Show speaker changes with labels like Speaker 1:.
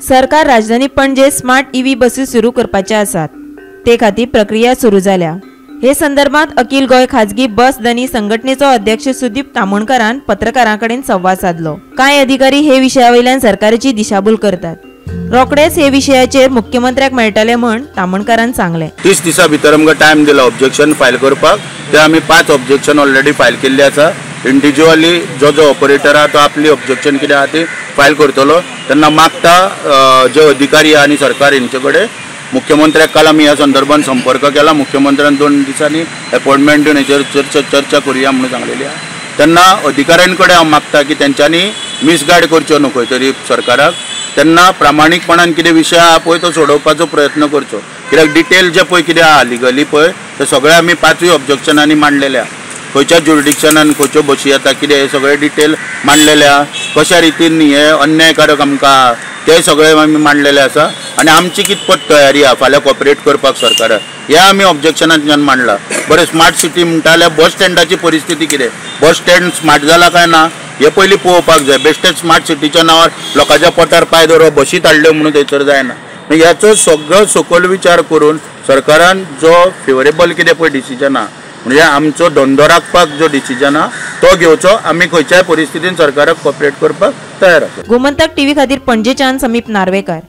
Speaker 1: सरकार राजधानी Panaji smart EV बसी सुरू करपाचे आसात. ते खातीर प्रक्रिया सुरू जाल्या. हे संदर्भात अखिल गोंय खाजगी बस धनी संघटनेचो अध्यक्ष सुदीप तामोणकरान पत्रकारां कडेन संवाद सादलो. कांय अधिकारी हे विशया वयल्यान सरकाराची दिशाभूल करतात. रोखडेच हे विशयाचेर मुख्यमंत्र्याक मेळटले म्हण तामोणकरान सांगलें.
Speaker 2: 30 दिसां भितर आमकां टायम दिला ऑब्जेक्शन फायल करपाक. ते आमी 5 ऑब्जेक्शन ऑलरेडी फायल केल्ले आसा. इंडिविज्युअली जो जो ऑपरेटर आहा तो आपली ऑब्जेक्शन कितें आहा ती फायल करतलो. तेन्ना मागता जे अधिकारी आनी सरकार हेंचे कडेन मुख्यमंत्र्याक काल आमी ह्या संदर्भात संपर्क केला. मुख्यमंत्र्यान 2 दिसांनी अपॉयंटमेंट दिवन हेचेर चर्चा करुया म्हणून सांगलेली आहा. तेन्ना अधिकाऱ्यां कडेन हांव मागता की तेंच्यांनी मिसगायड करच्यो न्हू खंय तरी सरकाराक. तेन्ना प्रामाणीकपणान कितें विशय आहा पळय तो सोडोवपाचो प्रयत्न करचो. कित्याक डिटेल जे पळय कितें आहा लिगली पळय ते सगळे आमी 5 ऑब्जेक्शनांनी मांडलेले आहा. खंयच्या ज्युरिडिक्शनान खंयच्यो बशी येता कितें हे सगळे डिटेल मांडलेले आहा. कशा रितीन हे अन्यायकारक आमकां ते सगळे आमी मांडलेले आसा आनी आमची कितपत तयारी आहा फाल्यां कॉपरेट करपाक सरकाराक हे आमी ऑब्जेक्शनांतल्यान मांडला. बरें, स्मार्ट सिटी म्हणटा जाल्यार बस स्टँडाची परिस्थिती कितें, बस स्टँड स्मार्ट जाला काय ना हे पयलीं पळोवपाक जाय. बेश्टेच स्मार्ट सिटीच्या नांवार लोकांच्या पोटार पांय दवरप बशीत हाडल्यो म्हणून थंयसर जायना. ह्याचो सगळो सकयल विचार करून सरकारान जो फेवरेबल कितें पळय डिसिजन आहा म्हणजे आमचो धंदो राखपाक जो डिसिजन आहा तो घेवचो. आमी खंयच्याय परिस्थितीन सरकाराक कॉपरेट करपाक तयार आसा.
Speaker 1: गोमंतक टीव्ही खातीर पणजेच्यान समीप नार्वेकर.